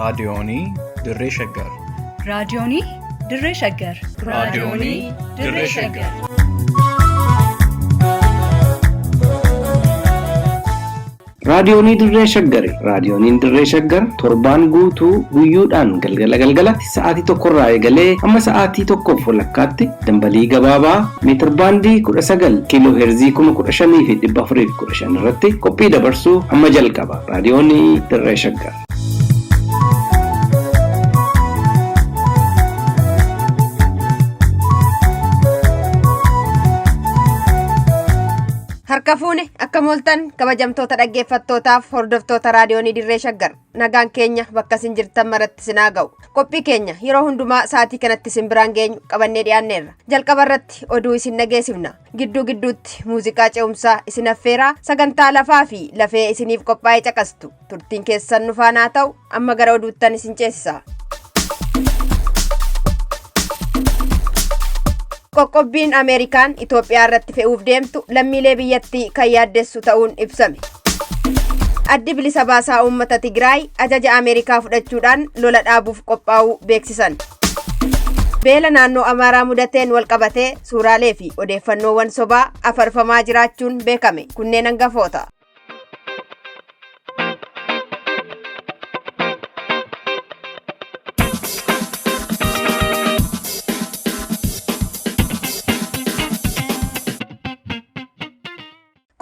Raadiyoonii Dirree Shaggar. Raadiyoonii Dirree Shaggar. Raadiyoonii Dirree Shaggar. Raadiyoonii Dirree Shaggari. Raadiyooniin Dirree Shaggar torbaan guutuu guyyoodhaan galgala galgalatti sa'aatii tokkorraa eegalee hamma sa'aatii tokkoof walakkaatti dambalii gabaabaa meetirbaandii 19 kiiloo heerzii 15,415 irratti qophii dabarsuu hamma jalqaba. Raadiyoonii Dirree Shaggar. Harka fuune akka mooltan kabajamtoota dhaggeeffattootaaf hordoftoota raadiyoonii Dirree Shaggar nagaan keenya bakka isin jirtan maratti isin haa ga'u. Qophii keenya yeroo hundumaa sa'aatii kanatti isin biraan geenyu qabannee dhiyaanneerra. Jalqaba irratti oduu isin dhageessifna. Gidduu gidduutti muuziqaa ce'umsaa isin affeeraa sagantaa lafaa fi lafee isiniif qophaa'ee caqastu. Turtiin keessan nu faana haa ta'u amma gara oduuttan isin ceesisa. Qoqqobbiin Ameerikaan Itoophiyaa irratti fe'uuf deemtu lammiilee biyyattii kan yaaddessu ta'uun ibsame. Addi bilisa baasaa uummata Tigraay ajaja Ameerikaa fudhachuudhaan lola dhaabuuf qophaa'uu beeksisan. Beela naannoo Amaaraa mudateen walqabatee suuraalee fi odeeffannoowwan sobaa afarfamaa jiraachuun beekame. Kunneen hangafoota.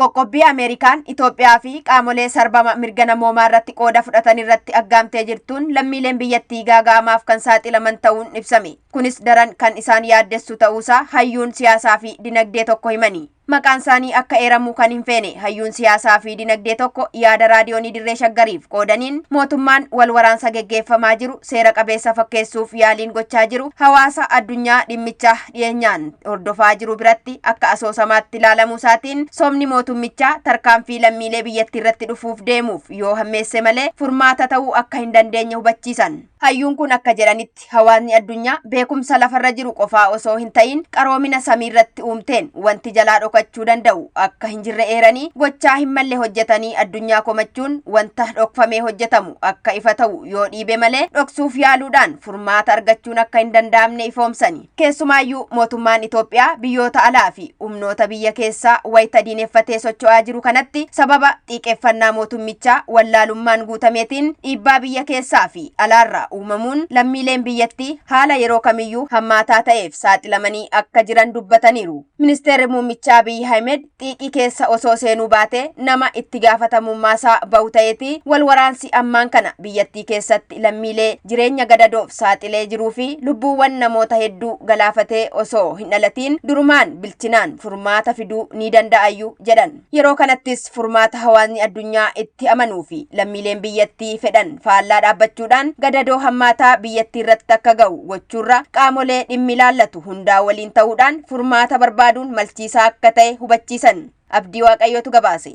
Qoqqobbii Ameerikaan Itoophiyaa fi qaamolee sarbama mirga namoomaa irratti qooda fudhatan irratti aggaamtee jirtuun lammiileen biyyattii gaaga'amaaf kan saaxilaman ta'uun ibsame. Kunis daran kan isaan yaaddessu ta'uusaa hayyuun siyaasaa fi dinagdee tokko himani. Maqaan isaanii akka eeramu kan hin feene hayyuun siyaasaa fi dinagdee tokko yaada raadiyoonii Dirree Shaggariif qoodaniin mootummaan wal waraansa geggeeffamaa jiru seera qabeessa fakkeessuuf yaaliin gochaa jiru hawaasa addunyaa dhimmicha dhiyeenyaan hordofaa jiru biratti akka asoosamaatti ilaalamuu isaatiin sobni mootummichaa tarkaanfii lammiilee biyyattii irratti dhufuuf deemuuf yoo hammeesse malee furmaata ta'uu akka hin dandeenye hubachiisan. Hayyuun kun akka jedhanitti hawaasni addunyaa beekumsa lafarra jiru qofaa osoo hin ta'in qaroomina samiirratti uumteen wanti jalaa dhokachuu danda'u akka hin jirre eeranii gochaa hin malle hojjetanii addunyaa komachuun wanta dhokfamee hojjetamu akka ifa ta'u yoo dhiibe malee dhoksuuf yaaluudhaan furmaata argachuun akka hin danda'amne ifoomsani. Keessumaayyuu mootummaan Itoophiyaa biyyoota alaa fi humnoota biyya keessaa wayita diineffatee socho'aa jiru kanatti sababa xiiqeffannaa mootummichaa wallaalummaan guutameetiin dhiibbaa biyya keessaa fi alaarraa uumamuun lammiileen biyyattii haala yeroo kamiyyuu hammaataa ta'eef saaxilamanii akka jiran dubbataniiru. Ministeerri muummichaa Abiy Ahmed xiiqii keessa osoo seenuu baatee nama itti gaafatamummaasaa bahu ta'eeti wal waraansi ammaan kana biyyattii keessatti lammiilee jireenya gadadoof saaxilee jiruu fi lubbuuwwan namoota hedduu galaafatee osoo hin dhalatiin durumaan bilchinaan furmaata fiduu ni danda'ayyu jedhan. Yeroo kanattis furmaata hawaasni addunyaa itti amanuu fi lammiileen biyyattii fedhan faallaa dhaabbachuudhaan gadadoo hammaataa biyyattii irratti akka ga'u gochuurra qaamolee dhimmi ilaallatu hundaa waliin ta'uudhaan furmaata barbaaduun malchiisaa akka ta'e hubachiisan. Abdii Waaqayyootu gabaase.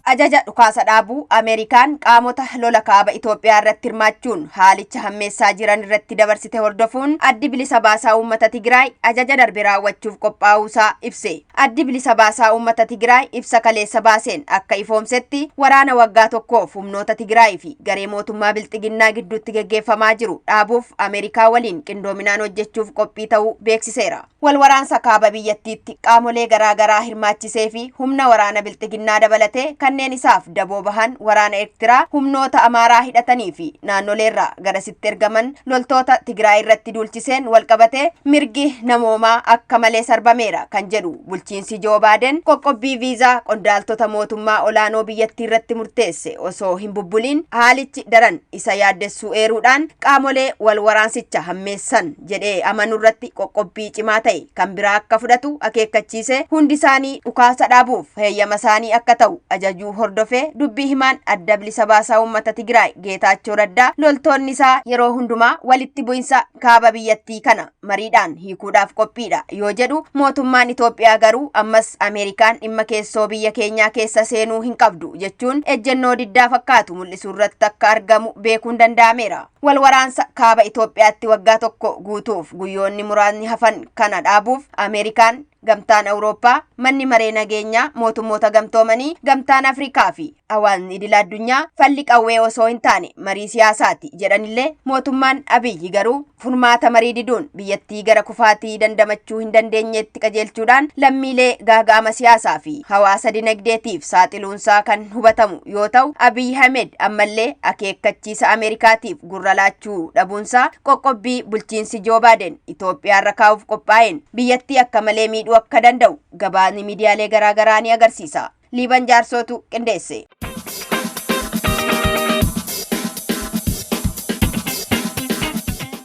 Ajaja dhukaasa dhaabuu Ameerikaan qaamota lola kaaba Itoophiyaa irratti hirmaachuun haalicha hammeessaa jiran irratti dabarsite hordofuun addi bilisa baasaa uummata Tigraay ajaja darbe raawwachuuf qophaa'uusaa ibse. Addi bilisa baasaa uummata Tigraay ibsa kaleessa baaseen akka ifoomsetti waraana waggaa tokkoof humnoota Tigraay fi garee mootummaa Bilxiginnaa gidduutti geggeeffamaa jiru dhaabuuf Ameerikaa waliin qindoominaan hojjechuuf qophii ta'uu beeksiseera. Wal waraansa kaaba biyyattiitti qaamolee garaagaraa hirmaachisee fi humna waraana Bilxiginnaa dabalatee kanneen isaaf daboo bahan waraana Eertiraa humnoota Amaaraa hidhatanii fi naannoleerraa garasitti ergaman loltoota Tigraay irratti duulchiseen walqabatee mirgi namoomaa akka malee sarbameera kan jedhu bulchiinsi Joo Baaden qoqqobbii viizaa qondaaltota mootummaa olaanoo biyyattii irratti murteesse osoo hin bubbuliin haalichi daran isa yaaddessuu eeruudhaan qaamolee wal waraansicha hammeessan jedhee amanuu irratti qoqqobbii cimaa ta'e kan biraa akka fudhatu akeekkachiise hundi isaanii dhukaasa dhaabuuf heeyyama isaanii akka ta'u ajajuu hordofee dubbii himaan adda bilisa baasaa uummata Tigraay Geetaachoo Raddaa loltoonni isaa yeroo hundumaa walitti bu'insa kaaba biyyattii kana mariidhaan hiikuudhaaf qophiidha yoo jedhu mootummaan Itoophiyaa garuu ammas Ameerikaan dhimma keessoo biyya keenyaa keessa seenuu hin qabdu jechuun ejjennoo diddaa fakkaatu mul'isuu irratti akka argamu beekuun danda'ameera. Wal waraansa kaaba Itoophiyaatti waggaa tokko guutuuf guyyoonni muraasni hafan kana dhaabuuf Ameerikaan Gamtaan Awurooppaa, Manni Maree Nageenyaa Mootummoota Gamtoomanii, Gamtaan Afrikaa fi hawaasni idil addunyaa falli qawwee osoo hin taane marii siyaasaati jedhanillee, mootummaan Abiyyi garuu furmaata marii diduun biyyattii gara kufaatii dandamachuu hin dandeenyetti qajeelchuudhaan lammiilee gaaga'ama siyaasaa fi hawaasa dinagdeetiif saaxiluunsaa kan hubatamu yoo ta'u, Abiy Ahmed ammallee akeekkachiisa Ameerikaatiif gurra laachuu dhabuunsaa qoqqobbii bulchiinsi Joo Baaden Itoophiyaarra kaa'uuf qophaa'een biyyattii akka malee miidhuu akka danda'u gabaasni miidiyaalee garaagaraa ni agarsiisa. Liiban Jaarsootu qindeesse.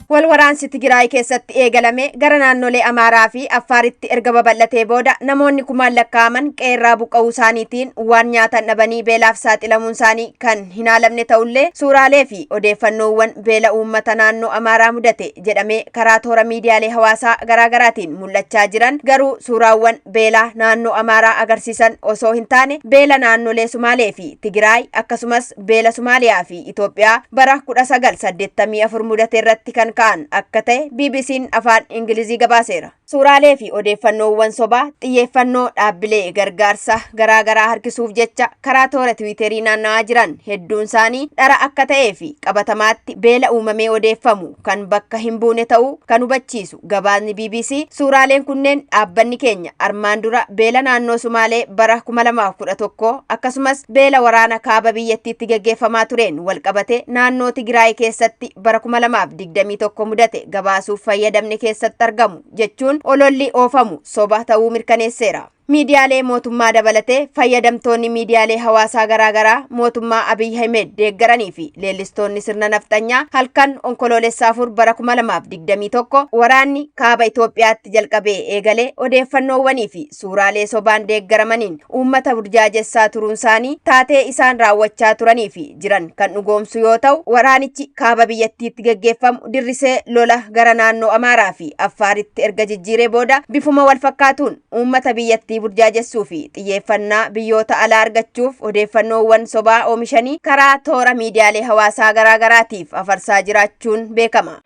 Wal waraansi Tigraay keessatti eegalame gara naannolee Amaaraa fi Affaaritti erga babal'atee booda, namoonni kumaan lakkaa'aman qe'eerraa buqqa'uu isaaniitiin waan nyaatan dhabanii beelaaf saaxilamuun isaanii kan hin haalamne ta'ullee, suuraalee fi odeeffannoowwan beela uummata naannoo Amaaraa mudate jedhamee karaa toora miidiyaalee hawaasaa garaagaraatiin mul'achaa jiran garuu suuraawwan beelaa naannoo Amaaraa agarsiisan osoo hin taane, beela naannolee Sumaalee fi Tigraay akkasumas beela Sumaaliyaa fi Itoophiyaa bara 1984 mudate irratti kan ka'an akka ta'e BBC'n afaan Ingilizii gabaaseera. Suuraalee fi odeeffannoowwan sobaa xiyyeeffannoo dhaabbilee gargaarsa garaagaraa harkisuuf jecha karaa toora Tiwiiterii naanna'aa jiran hedduun isaanii dhara akka ta'ee fi qabatamaatti beela uumamee odeeffamu kan bakka hin buune ta'uu kan hubachiisu gabaasni BBC, suuraaleen kunneen dhaabbanni keenya armaan dura beela naannoo Sumaalee bara 2011 akkasumas beela waraana kaaba biyyattiitti gaggeeffamaa tureen walqabate naannoo Tigraay keessatti bara 2021 mudate gabaasuuf fayyadamne keessatti argamu jechuun ololli oofamu soba ta'uu mirkaneesseera. Miidiyaalee mootummaa dabalatee fayyadamtoonni miidiyaalee hawaasaa garaagaraa mootummaa Abiy Ahmed deeggaranii fi leellistoonni sirna nafxanyaa halkan Onkoloolessa 4 bara 2021 waraanni kaaba Itoophiyaatti jalqabee eegalee odeeffannoowwanii fi suuraalee sobaan deeggaramaniin uummata burjaajessaa turuun isaanii taatee isaan raawwachaa turanii fi jiran kan dhugoomsu yoo ta'u, waraanichi kaaba biyyattiitti gaggeeffamu dirrisee lola gara naannoo Amaaraa fi Affaaritti erga jijjiiree booda bifuma wal fakkaatuun uummata biyyattii burjaajessuu fi xiyyeeffannaa biyyoota alaa argachuuf odeeffannoowwan sobaa oomishanii karaa toora miidiyaalee hawaasaa garaagaraatiif afarsaa jiraachuun beekama.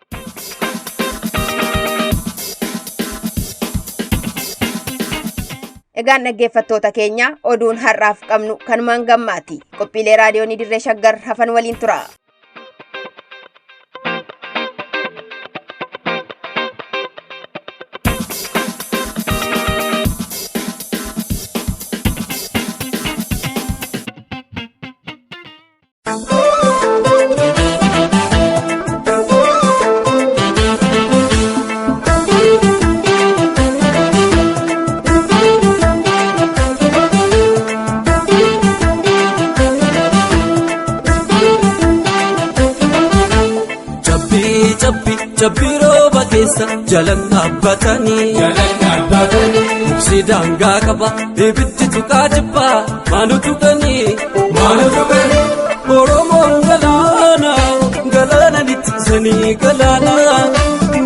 Egaan dhaggeeffattoota keenya, oduun har'aaf qabnu kanumaan gammaati. Qophiilee raadiyoonii Dirree Shaggar hafan waliin tura. Cabbii, cabbii, cabbii rooba keessa jalan dhaabbatanii. Jalan dhaabbatanii. Muksi daangaa qaba, ibiddi tuqaa jibbaa maalu tuqanii. Maalu tuqanii. Oromoon galaana, galaana littiisanii galaana,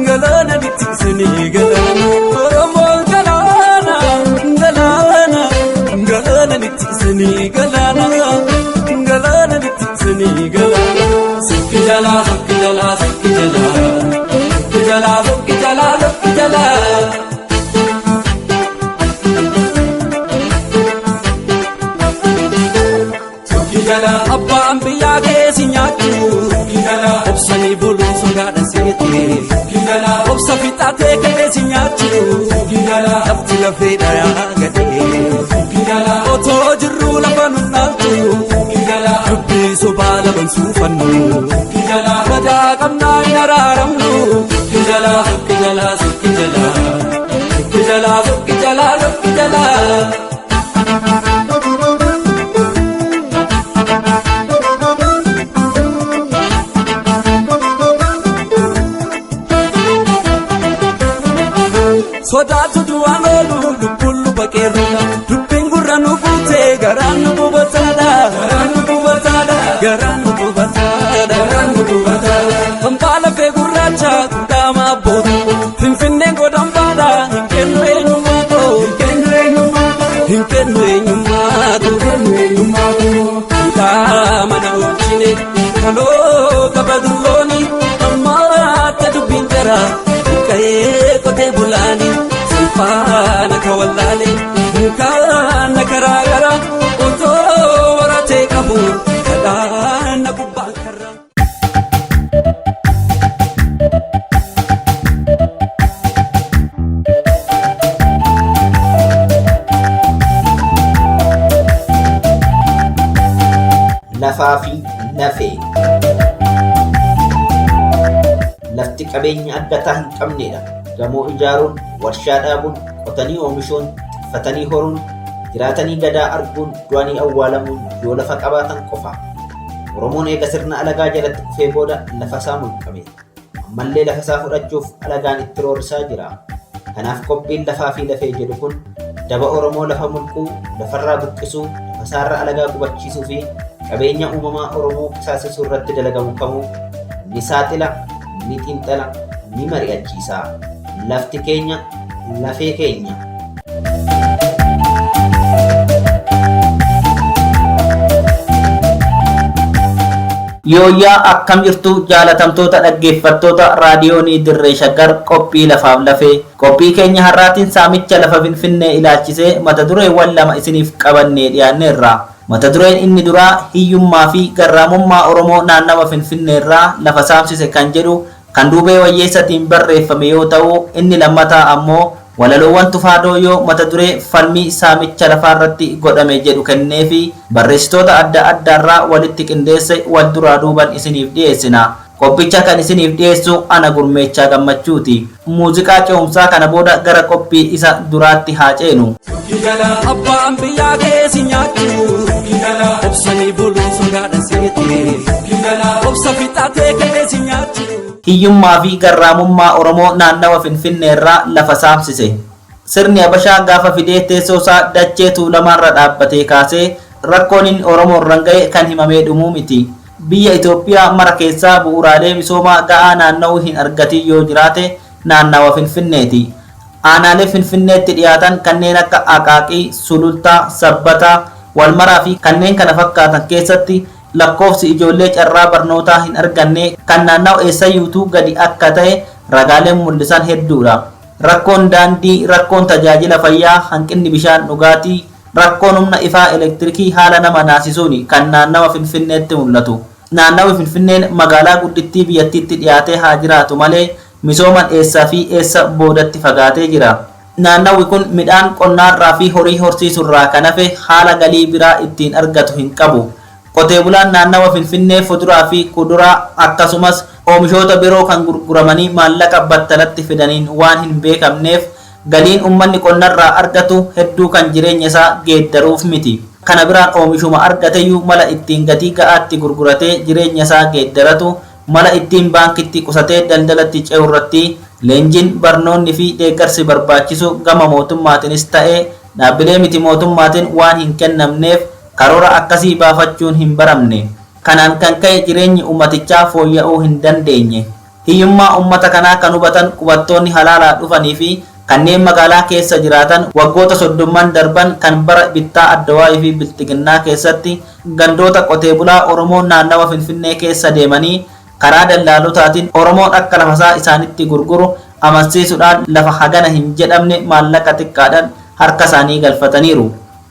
galaana littiisanii galaana. Oromoon galaana, galaana, galaana littiisanii galaana, galaana littiisanii galaana. Sukki jalaa, sukki jalaa, sukki jalaa, sukki jalaa, sukki jalaa, sukki jalaa. Abbaan biyyaa keessi nyaachuu obsanii buluu sodaadha seete, obsa fixatee keessi nyaachuu lafti lafee dhayaa gadee, otoo jirruu lafa nu dhaaltu, dubbii sobaa laban suufannu, madaa qabnaa hin araaramnu. Sukki jalaa, sukki jalaa, sukki jalaa, sukki jalaa, sukki jalaa, sukki jalaa. Sodaatu du'aan oolu lubbuun luba qeerroodha. Dubbiin gurra nu guutee garaan nu gubataadha. Garaan nu gubataadha. Garaan nu gubataadha. Garaan nu gubataadha. Hambaa lafee gurraacha guddaa abboota. Finfinneen godhan baadha, hin kennu eenyummaa koo. Hin kennu eenyummaa koo. Hin kennu eenyummaa koo. Hin kennu eenyummaa koo. Hidhaa mana oolchine kaloo qaba dullooni, ammaa akka dubbiin jara buqqa'ee qotee bulaani salphaana ka'u. wallaalee mukaan karaa gara otoo baratee qabu kadhaana gubbaan karra. Lafaa fi lafee. Lafti qabeenya addataa hin qabnedha. Gamoo ijaaruun, warshaa dhaabuun, qotanii oomishuun, tikfatanii horuun, jiraatanii gadaa arguun, du'anii awwaalamuun yoo lafa qabaatan qofa. Oromoon eega sirna alagaa jalatti kufee booda lafa isaa mulqame. Ammallee lafa isaa fudhachuuf alagaan itti roorrisaa jira. Kanaaf qophiin lafaa fi lafee jedhu kun daba Oromoo lafa mulquu, lafarraa buqqisuu, lafa isaarra alagaa qubachiisuu fi qabeenya uumamaa Oromoo qisaasessuu irratti dalagamu kamuu ni saaxila, ni xiinxala, ni mari'achiisa. Lafti keenya lafee keenya. Yooyyaa, akkam jirtu jaalatamtoota dhaggeeffattoota Raadiyoonii Dirree Shaggar, qophii lafaaf lafee. Qophii keenya har'aatiin saamicha lafa Finfinnee ilaalchisee mata dureewwan lama isiniif qabannee dhiyaanneerra. Mata dureen inni duraa hiyyummaa fi garraamummaa Oromoo naannawa Finfinneerraa lafa saamsise kan jedhu kan Duubee Wayyeessatiin barreeffame yoo ta'u, inni lammataa ammoo walaloowwan Tufaa Dooyyoo mata duree falmii saamicha lafaarratti godhame jedhu kennee fi barreessitoota adda addaarraa walitti qindeesse wal duraa duuban isiniif dhiyeessina. Qophicha kan isiniif dhiyeessu ana Gurmeechaa Gammachuuti. Muuziqaa ce'umsaa kana booda gara qophii isa duraatti haa ceenu. Abbaan biyyaa keessi nyaachuu obsanii buluun sodaadha seete obsa fixatee keessi nyaachuu. Hiyyummaa fi garraamummaa Oromoo naannawa Finfinneerraa lafa saamsise. Sirni Habashaa gaafa fidee teessoo isaa dachee Tuulamaarra dhaabbatee kaasee rakkoon inni Oromoorran ga'e kan himamee dhumuu miti. Biyya Itoophiyaa mara keessaa bu'uuraalee misoomaa ga'aa naanna'uu hin argatin yoo jiraate naannawa Finfinneeti. Aanaalee Finfinneetti dhiyaatan kanneen akka Aqaaqii, Sulultaa, Sabbataa, Walmaraa fi kanneen kana fakkaatan keessatti lakkoofsi ijoollee carraa barnootaa hin arganne kan naannawa eessayyuutuu gadi akka ta'e ragaaleen mul'isan hedduudha. Rakkoon daandii, rakkoon tajaajila fayyaa, hanqinni bishaan dhugaatii, rakkoon humna ifaa elektirikii haala nama naasisuun kan naannawa Finfinneetti mul'atu. Naannawi Finfinneen magaalaa guddittii biyyattiitti dhiyaatee haa jiraatu malee misooman eessaa fi eessa boodatti fagaatee jira. Naannawwi kun midhaan qonnaarraa fi horii horsiisurraa kan hafe haala galii biraa ittiin argatu hin qabu. Qotee bulaan naannawa Finfinnee fuduraa fi kuduraa akkasumas oomishoota biroo kan gurguramanii maallaqa battalatti fidaniin waan hin beekamneef galiin uummanni qonnarraa argatu hedduu kan jireenya isaa geeddaruuf miti. Kana biraan oomishuma argateyyuu mala ittiin gatii ga'aatti gurguratee jireenya isaa geeddaratu, mala ittiin baankitti qusatee daldalatti ce'u irratti leenjiin, barnoonni fi deeggarsi barbaachisu gama mootummaatiinis ta'ee dhaabbilee miti mootummaatiin waan hin kennamneef karoora akkasii baafachuun hin baramne. Kanaan kan ka'e jireenyi uummatichaa fooyya'uu hin dandeenye. Hiyyummaa uummata kanaa kan hubatan qubattoonni halaalaa dhufanii fi kanneen magaalaa keessa jiraatan waggoota 30n darban kan bara bittaa Addawaayii fi Bilxiginnaa keessatti gandoota qotee bulaa Oromoo naannawa Finfinnee keessa deemanii karaa dallaalotaatiin Oromoon akka lafasaa isaanitti gurguru amansiisuudhaan lafa hagana hin jedhamne maallaqa xiqqaadhaan harka isaanii galfataniiru.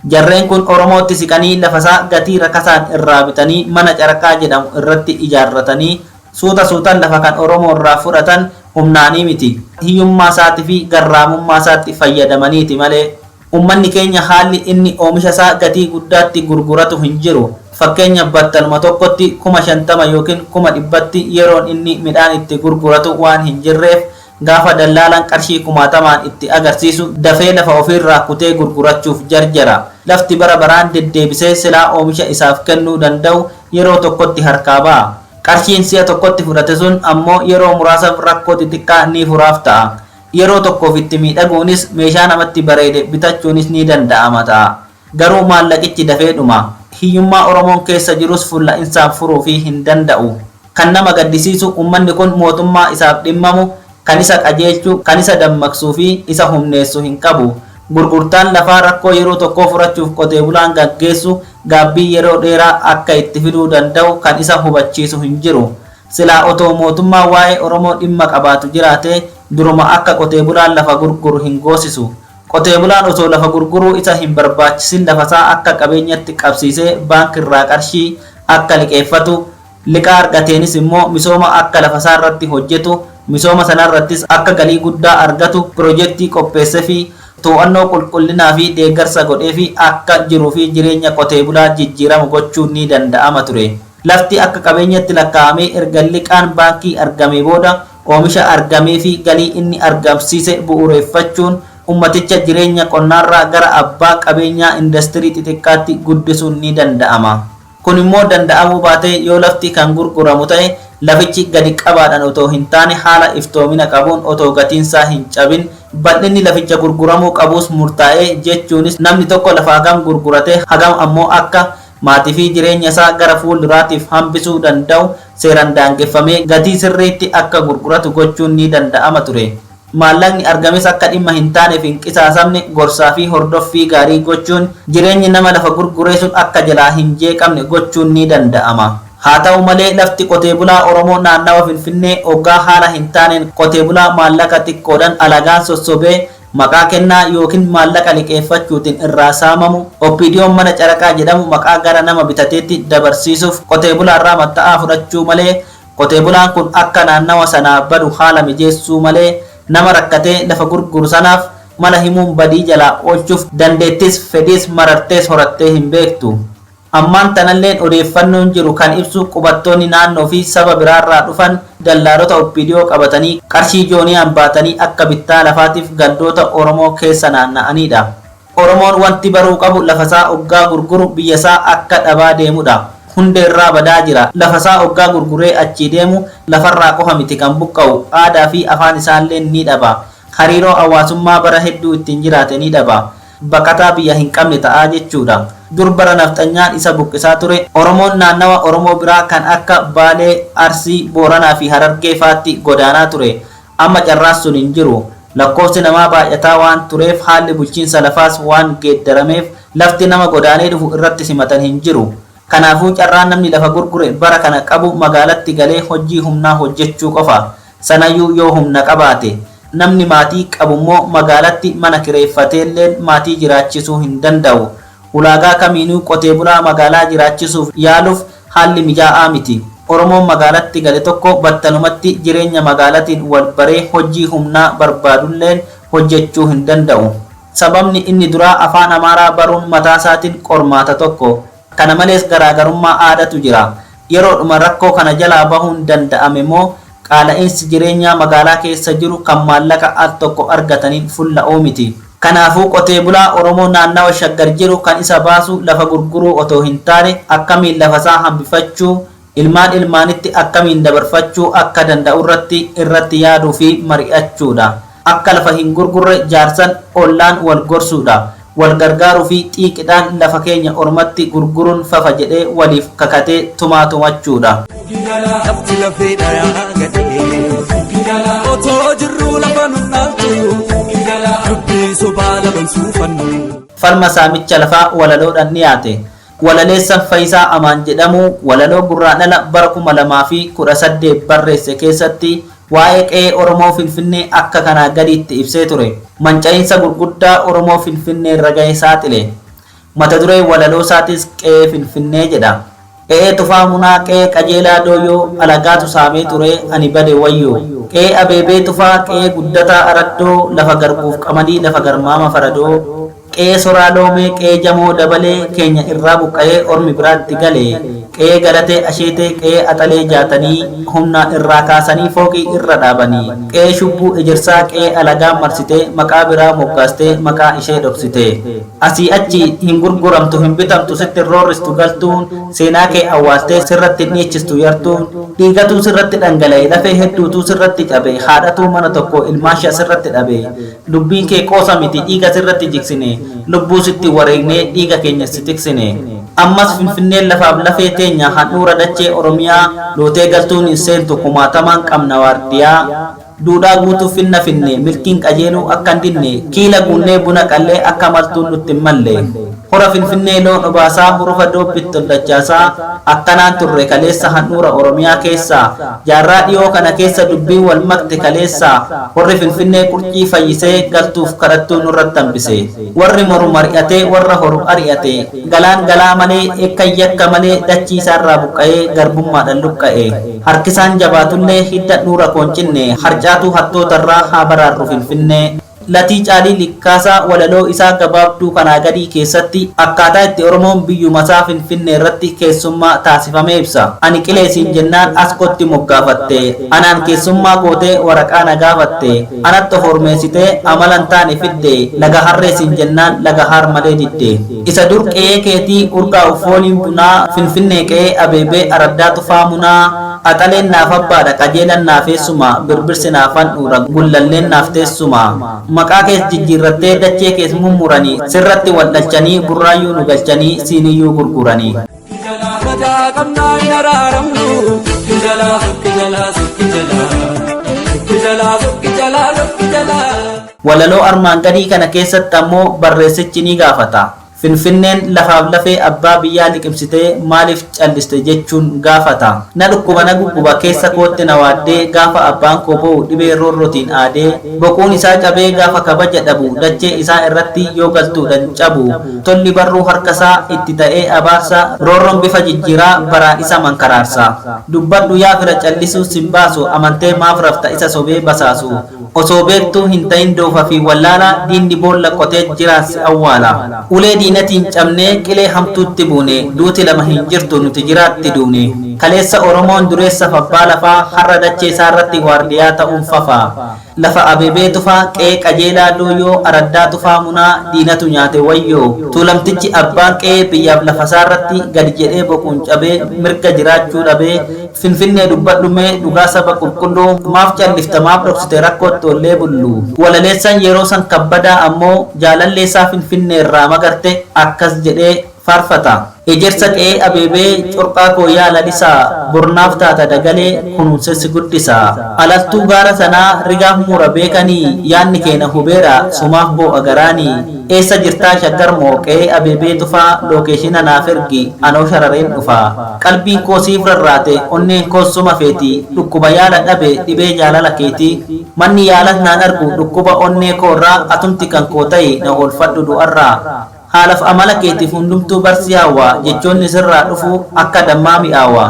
Jarreen kun Oromootti siqanii lafasaa gatii rakasaan irraa bitanii mana caraqaa jedhamu irratti ijaarratanii suuta suutaan lafa kan Oromoo irraa fudhatan humnaanii miti. Hiyyummaa isaatii fi garraamummaa isaatti fayyadamaniiti malee. Uummanni keenya haalli inni oomisha isaa gatii guddaatti gurguratu hin jiru. Fakkeenya battaluma tokkotti 50,000 yookiin 100,000tti yeroon inni midhaan itti gurguratu waan hin jirreef gaafa dallaalaan qarshii kumaatamaan itti agarsiisu dafee lafa ofiirraa kutee gurgurachuuf jarjara. Lafti bara baraan deddeebisee silaa oomisha isaaf kennuu danda'u yeroo tokkotti harkaa ba'a. Qarshiin si'a tokkotti fudhate sun ammoo yeroo muraasaaf rakkoo xixiqqaa ni furaaf ta'a. Yeroo tokkoof itti miidhaguunis, meeshaa namatti bareede bitachuunis ni danda'ama ta'a. Garuu maallaqichi dafee dhuma. Hiyyummaa Oromoon keessa jirus fulla'insaan furuufii hin danda'u. Kan nama gaddisiisu uummanni kun mootummaa isaaf dhimmamu, kan isa qajeelchu, kan isa dammaqsuu fi isa humneessu hin qabu. Gurgurtaan lafaa rakkoo yeroo tokkoo furachuuf qotee bulaan gaggeessu gaabbii yeroo dheeraa akka itti fiduu danda'u kan isa hubachiisu hin jiru. Silaa otoo mootummaa waa'ee Oromoo dhimma qabaatu jiraate duruma akka qotee bulaan lafa gurguru hin goosisu. Qotee bulaan osoo lafa gurguruu isa hin barbaachisin lafasaa akka qabeenyatti qabsiisee baankirraa qarshii akka liqeeffatu, liqaa argateenis immoo misooma akka lafasaa irratti hojjetu, misooma sanarrattis akka galii guddaa argatu piroojeektii qopheessee fi to'annoo qulqullinaa fi deeggarsa godhee fi akka jiruu fi jireenya qotee bulaa jijjiiramu gochuun ni danda'ama ture. Lafti akka qabeenyatti lakkaa'amee erga liqaan baankii argamee booda oomisha argamee fi galii inni argamsiise bu'uureffachuun ummaticha jireenya qonnaarraa gara abbaa qabeenyaa indastirii xixiqqaatti guddisuun ni danda'ama. Kun immoo danda'amuu baatee yoo lafti kan gurguramu ta'e lafichi gadi qabaadhaan otoo hin taane haala iftoomina qabuun otoo gatiinsaa hin cabin bal'inni laficha gurguramuu qabuus murtaa'ee, jechuunis namni tokko lafa hagam gurgurate hagam ammoo akka maatii fi jireenya isaa gara fuulduraatiif hambisuu danda'u seeraan daangeffamee gatii sirriitti akka gurguratu gochuun ni danda'ama ture. Maallaqni argames akka dhimma hin taaneef hin qisaasamne gorsaa fi hordoffii gaarii gochuun jireenyi nama lafa gurguree sun akka jalaa hin jeeqamne gochuun ni danda'ama. Haa ta'u malee lafti qotee bulaa Oromoo naannawa Finfinnee oggaa haala hin taaneen qotee bulaa maallaqa xiqqoodhaan alagaan sossobee maqaa kennaa yookiin maallaqa liqeeffachuutiin irraa saamamu, OPDO'n mana caraqaa jedhamu maqaa gara nama bitateetti dabarsiisuuf qotee bulaarraa matta'aa fudhachuu malee, qotee bulaan kun akka naannawa sanaa badu haala mijeessuu malee, nama rakkatee lafa gurguru sanaaf mala himuun badii jalaa oolchuuf dandeettis fedhiis marartees horattee hin beektu. Ammaan tanalleen odeeffannoon jiru kan ibsu qubattoonni naannoo fi saba biraarraa dhufan dallaalota OPDO qabatanii qarshii jooniyaan baatanii akka bittaa lafaatiif gandoota Oromoo keessa naanna'anidha. Oromoon wanti baruu qabu lafasaa oggaa gurguru biyyasaa akka dhabaa deemudha. Hundeerraa badaa jira. Lafasaa oggaa gurguree achii deemu lafarraa qofa miti kan buqqa'u, aadaa fi afaan isaallee ni dhaba. Hariiroo hawaasummaa bara hedduu ittiin jiraate ni dhaba. Baqataa biyya hin qabne ta'aa jechuudha. Dur bara nafxanyaan isa buqqisaa ture Oromoon naannawa Oromoo biraa kan akka Baalee, Arsii, Booranaa fi Harargee faatti godaanaa ture. Amma carraan sun hin jiru. Lakkoofsi namaa baay'ataa waan tureef haalli bulchiinsa lafaas waan geeddarameef lafti nama godaanee dhufu irratti simatan hin jiru. Kanaafuu carraan namni lafa gurgure bara kana qabu magaalatti galee hojii humnaa hojjechuu qofa. Sanayyuu yoo humna qabaate. Namni maatii qabummoo magaalatti mana kireeffateelleen maatii jiraachisuu hin danda'u. Ulaagaa kamiinuu qotee bulaa magaalaa jiraachisuuf yaaluuf haalli mijaa'aa miti. Oromoon magaalatti gale tokko battalumatti jireenya magaalatiin wal baree hojii humnaa barbaadulleen hojjechuu hin danda'u. Sababni inni duraa afaan Amaaraa baruun mataasaatiin qormaata tokko. Kana malees garaagarummaa aadaatu jira. Yeroodhuma rakkoo kana jalaa bahuun danda'ame immoo qaala'iinsi jireenyaa magaalaa keessa jiru kan maallaqa al tokko argataniin fulla'uu miti. Kanaafuu qotee bulaa Oromoo naannawa Shaggar jiru kan isa baasu lafa gurguruu otoo hin taane akkamiin lafasaa hambifachuu, ilmaan ilmaanitti akkamiin dabarfachuu akka danda'u irratti yaaduu fi mari'achuudha. Akka lafa hin gurgurre jaarsan ollaan wal gorsuudha. Wal gargaaruu fi xiiqidhaan lafa keenya ormatti gurguruun fafa jedhee waliif kakatee tumaa tumachuudha. Lafti lafeedha yaa gadhee, otoo jirruu lafa nun dhaaltu, dubbii sobaa laban suufannu. Falma saamicha lafaa walaloodhaan dhiyaate. Walaleessan Faayisaa Amaan jedhamu walaloo Gurraandhala bara 2018 barreesse keessatti waa'ee qe'ee Oromoo Finfinnee akka kanaa gadiitti ibsee ture. Manca'iinsa gurguddaa Oromoo Finfinnee irra gahe saaxile. Mata duree walaloo isaatis qe'ee Finfinnee jedha. Qe'ee Tufaa Munaa, qe'ee Qajeelaa Dooyyoo, alagaatu saamee ture ani bade wayyoo. Qe'ee Abeebee Tufaa, qe'ee Guddataa Araddoo, lafa garbuuf qamadii, lafa garmaama faradoo. Qe'ee Soraa Loomee, qe'ee Jamoo Dabalee, keenya irraa buqqa'ee ormi biraatti gale. Qe'ee Galatee Asheetee, qe'ee Axalee Jaatanii, humnaan irraa kaasanii fooqii irra dhaabanii. Qe'ee Shubbuu Ejersaa, qe'ee alagaa marsitee, maqaa biraa moggaastee, maqaa ishee dhoksite. Asii achi hin gurguramtu, hin bitamtu, sitti roorristu galtuun, seenaa kee awwaaltee sirratti hin dhiichistu yartuun, dhiigatuu sirratti dhangala'e, lafee hedduutuu sirratti cabe, haadhatuu mana tokko ilmaashaa sirratti dhabe. Dubbiin kee qoosa miti, dhiiga sirratti jigsine, lubbuu sitti wareegnee dhiiga keenya si tiksine. Ammas Finfinneen lafaaf lafee teenya handhuura dachee Oromiyaa lootee galtuun hin seentu kumaatamaan qabna waardiyaa. Duudhaa guutuuf finna finne milkiin qajeeluu akka hin dinne kiila guunnee buna qallee akka maltuun nutti hin malle. Hora Finfinnee loon obaasaa hurufa doobbitti ol dachaasaa akkanaan turre kaleessa handhuura Oromiyaa keessa jaarraa dhiyoo kana keessa dubbiin wal makte kaleessa horri Finfinnee qurcii fayyisee galtuuf kadhattuu nurratti hambise. Warri moru mari'atee warra horu ari'ate galaan galaa malee eekkan yakka malee dachii isaarraa buqqa'ee garbummaadhaan luqqa'e. Harkisaan jabaatullee hidda dhuura kooncinne harcaatuu hattootarraa haa baraarru Finfinnee. Latii Caalii Likkaasaa walaloo isaa gabaabduu kanaa gadii keessatti akkaataa itti Oromoon biyyuma isaa Finfinnee irratti keessummaa taasifamee ibsa. Ani qileesiin jennaan as kotti moggaafatte. Anaan keessummaa gootee waraqaa na gaafatte. Anatti of hormeessitee amalan taane fidde. Laga harreesiin jennaan laga haar malee didde. Isa dur qe'ee keetii urgaa'u fooliin bunaa Finfinnee qe'ee abeebee araddaa tufaa munaa Axaleen naaf abbaadha qajeelan naaf eessuma birbirsi naaf handhuura gullalleen naaf teessuma. Maqaa kees jijjiirrattee dachee kees mummuranii sirratti wal dhalchanii burraayyuu nu galchanii siiniyyuu gurguranii. Mataa qabnaa hin araaramnu. Sokki jalaa sokki jalaa sokki jalaa. Sokki jalaa sokki jalaa sokki jalaa. Walaloo armaan gadii kana keessatti ammoo barreessichi ni gaafata. Finfinneen lafaaf lafee abbaa biyyaa liqimsitee maaliif calliste jechuun gaafata. Na dhukkuba na gugguba keessa kootti na waaddee gaafa abbaan koo boo'u dhibee roorrootiin aadee boquun isaa cabee gaafa kabaja dhabu dachee isaa irratti yoo galtuudhaan cabu tolli barruu harkasaa itti ta'ee abaarsa roorroon bifa jijjiiraa baraan isa mankaraarsa. Dubbadhu yaa fira callisuu sin baasu amantee maaf rafta isa sobee basaasu. Osoo beektuu hin ta'in doofa fi wallaala diinni boolla qotee jiraan si awwaala. Ulee diinatiin cabnee qilee hamtuutti buune duuti lama hin jirtu nuti jiraatti duune. Kaleessa Oromoon dureessa abbaa lafaa har'a dachee isaa irratti waardiyaa ta'uun fafa. Lafa abeebee tufaa qe'ee qajeelaa dooyyoo araddaa tufaa munaa diinatu nyaate wayyoo. Tuulamtichi abbaan qe'ee biyyaaf lafa isaa irratti gadi jedhee boquun cabee mirga jiraachuu dhabee Finfinnee dubbadhu mee dhugaa saba qulqulluu maaf callifta maaf dhoksite rakkootti ollee bullu. Walaleessaan yeroo san kabbadaa ammoo jaalalleessaa Finfinnee irraa magarte akkas jedhee faarfata. Ejersa qe'ee abeebee corqaa koo yaa lalisaa bornaaf taata dagalee kunuunsessi guddisa. Alaltuu gaara sanaa rigaaf mura beekanii yaanni keena hubeera sumaaf boo'a garaanii. Eessa jirtaa shaggar moo qe'ee abeebee tufaa lookeeshina naaf ergi anoo sharareen dhufa. Qalbiin koo siif rarraate onneen koos suma feeti dhukkuba yaala dhabe dhibee jaalala keeti. Manni yaalas naan argu dhukkuba onnee koorraa atumti kan koo ta'e na oolfadhu du'arraa. Haalaaf amala keetiif hundumtuu barsi hawwa jechoonni sirraa dhufu akka dammaa mi'aawa.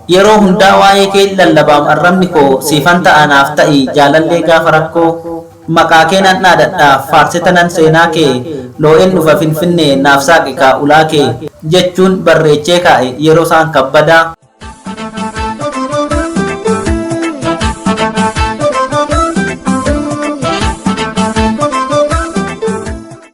Yeroo hundaa waa'ee kee lallabaam arrabni koo siifan ta'a naaf ta'i jaalallee gaafa rakkoo. Maqaa kee nan dhaadadha faarsita nan seenaa kee loo'een dhufa Finfinnee naaf saaqi kaa ulaa kee jechuun barreechee kaa'e yeroo isaan kabbadaa.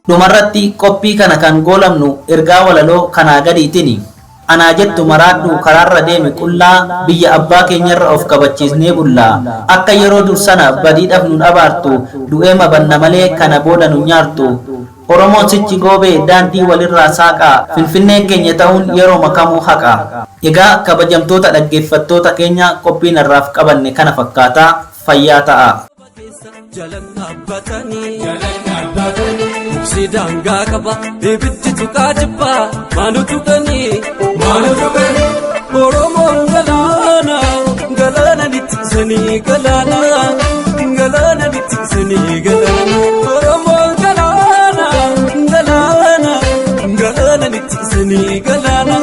Dhumarratti qophii kana kan goolabnu ergaa walaloo kanaa gadiitini. Anaa jettu maraadhu karaarra deeme qullaa biyya abbaa keenyarra of kabachiisnee bullaa. Akka yeroo dur sana badiidhaaf nun abaartu du'ee mabanna malee kana booda nun nyaartu. Oromoon sichi goobee daandii walirraa saaqaa Finfinneen keenya ta'uun yeroo makamuu haqa. Egaa kabajamtoota dhaggeeffattoota keenya qophiin har'aaf qabanne kana fakkaataa fayyaa ta'a. Jalan dhaabbatanii jalan dhaabbatanii mukti daangaa qaba ibiddi tuqaa jibbaa maanu tuqanii maanu tuqanii Oromoon galaana galaana littiisanii galaana galaana littiisanii galaana Oromoon galaana galaana galaana littiisanii galaana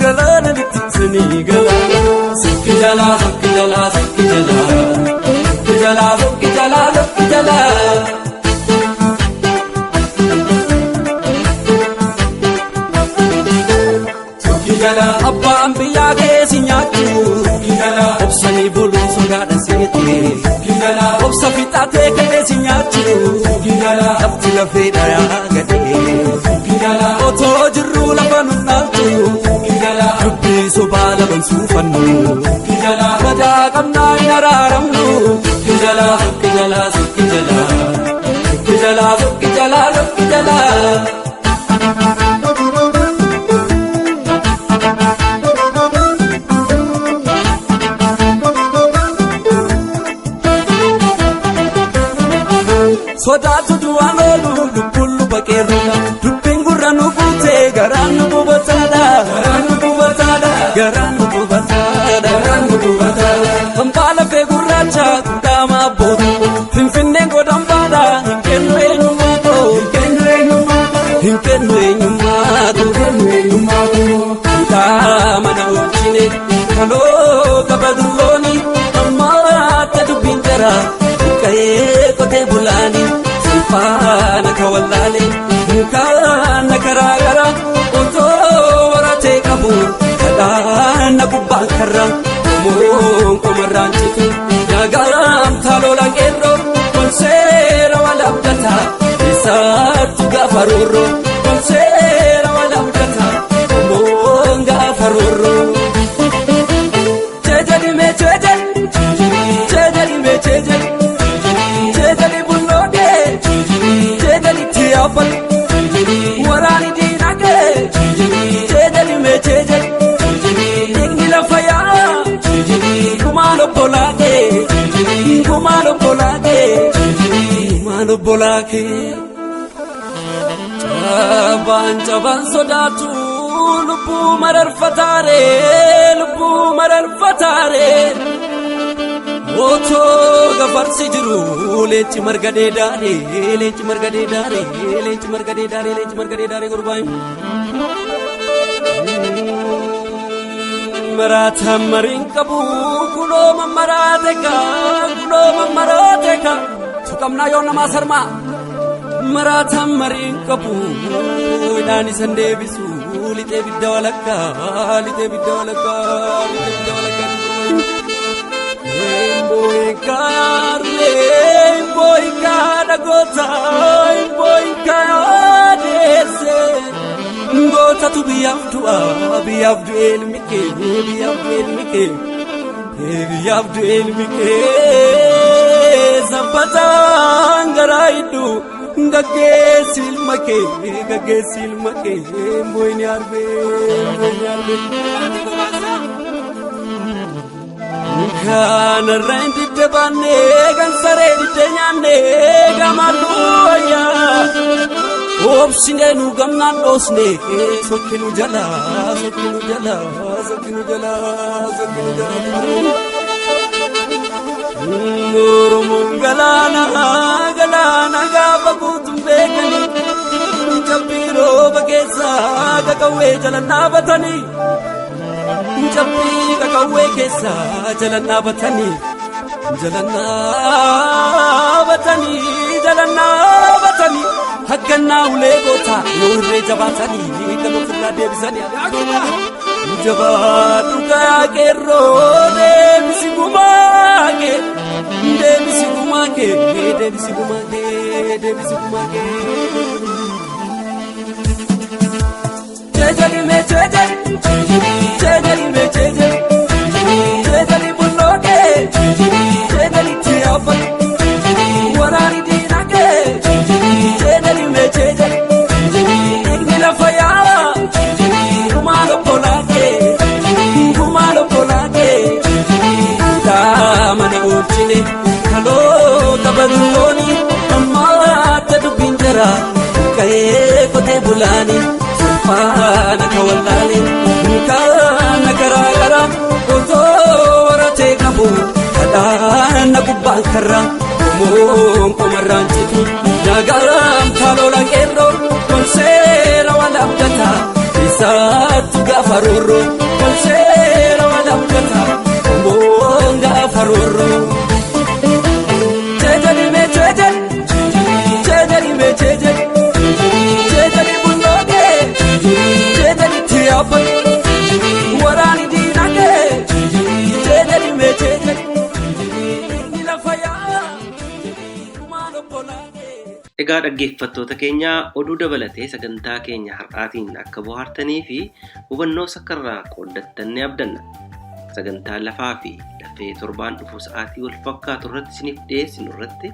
galaana littiisanii galaana sokki jalaa sokki jalaa sokki jalaa. Sokki jalaa sokki jalaa sokki jalaa. Sokki jalaa abbaan biyyaa keessi nyaachuu. Sokki jalaa obsanii buluu sodaadha seete. Sokki jalaa obsa fixatee keessi nyaachuu. Sokki jalaa lafti lafee dhayaa gadee. Sokki jalaa otoo jirruu lafa nun dhaaltu. Sokki jalaa dubbii sobaa laban suufannu. Sokki jalaa madaa qabnaa hin araaramnu. Sokki jalaa sokki jalaa sokki jalaa. Sokki jalaa sokki jalaa sokki jalaa. Sodaatu du'aan oolu lubbuun luba qeerroodha. Dubbiin gurra nu guutee garaan nu gubataadha. Garaan nu gubataadha. Garaan nu gubataadha. Garaan nu gubataadha. Hambaa lafee gurraacha guddaa abbootu. Finfinneen godhan baadha hin kennu eenyummaatu. Hin kennu eenyummaatu. Hin kennu eenyummaatu. Hin kennu eenyummaatu. Duudhaa mana oolchine kaloo qaba dullooni ammaatti dubbiin jara buqqa'ee qotee bulaani salphaana ka wallaale mukaana karaa gara otoo waratee qabu kadhaana gubbaan karra qomoon qomarraan citu yaagaam taaloola qeerroo konseera wal abdata isaattu gaafa roorroo konseera wal abdata qomoon gaafa roorroo. Jejeli me jejeli, jejeli me jejeli, jejeli bulloode, jejeli tiyaafal, waraani diinagee, jejeli me jejeli, dhiigni lafa yaa, gumaan obbolaakee, gumaan obbolaakee, gumaan obbolaakee. Cabaan cabaan sodaatu lubbuu mararfataaree lubbuu mararfataaree otoo gafarsi jiru leenci marga dheedaaree leenci marga dheedaaree leenci marga dheedaaree leenci marga dheedaaree gurbaan. Maraataan mariin qabu kunoo mammaraate kaa kunoo mammaraate kaa tuqamnaa yoo namaa sarmaa. Maraataan mariin qabu hidhaan isan deebisu lixee bidda walakkaa lixee bidda walakkaa lixee bidda walakkaa. Imboyinkaa imboyinkaa dhagoota imboyinkaa deesse gootatu biyyaaf du'a biyyaaf du'e ilmi kee biyyaaf du'e ilmi kee biyyaaf du'e ilmi kee sabbataan garaa hidhu. Gaggeessi ilma kee gaggeessi ilma kee mboyni arbee mboyni arbee. Kanarra hin didde baannee kan saree didde nyaannee gamaan wayyaa. Oobsinee nu gamnaan dhoosne sokkinu jala sokkinu jala sokkinu jala sokkinu jala. Oromoon galaana galaana gaafa guutuun beekanii cabbii rooba keessaa qaqawwee jalan dhaabatanii cabbii qaqawwee keessaa jalan dhaabatanii jalan dhaabatanii jalan dhaabatanii haggannaa ulee goota yoo irree jabaatanii kan ofirraa deebisanii jabaadhu kayaa qeerroo deebisi gumaa kee deebisi gumaa kee deebisi gumaa kee deebisi gumaa kee. Jejeli me jejeli, jejeli me jejeli, jejeli bulloodee, jejeli tiyaafal, waraani diinagee, jejeli me jejeli, dhiigni lafa yaa, gumaan obbolaakee, gumaan obbolaakee, mana oolchine kaloo qabatulooni ammaatti dubbiin jara buqqa'ee qotee bulaani faana ka wallaale mukaana karaa gara otoo waratee qabu kadhaana gubbaan karra qomoon qomarraan citu yaagaram taaloola qeerroo konseera wal abdata isaattu gaafa roorroo konseera wal abdata qomoon gaafa roorroo. Jejeli mee jejeli jejeli mee jejeli jejeli bulloodee jejeli tiyaafal waraani diinagee jejeli mee jejeli inni lafa yaa gumaan obbolaagee. Egaa dhaggeeffattoota keenya oduu dabalatee sagantaa keenya har'aatiin akka bohaartanii fi hubannoo sakkarraa qooddattan ni abdanna. Sagantaa lafaa fi lafee torbaan dhufu sa'aatii wal fakkaatu irratti isiniif dhiyeessinu irratti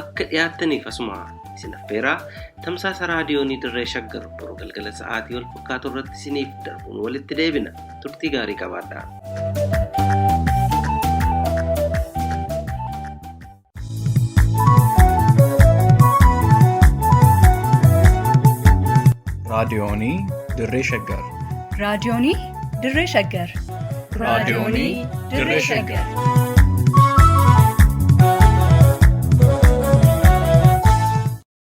akka dhiyaattaniif asuma isin affeeraa tamsaasa raadiyoonii dirree shaggar boru galgala sa'aatii wal fakkaatu irratti isiniif darbuun walitti deebina. Turtii gaarii qabaadhaa. Raadiyoonii Dirree Shaggar. Raadiyoonii Dirree Shaggar. Raadiyoonii Dirree Shaggar.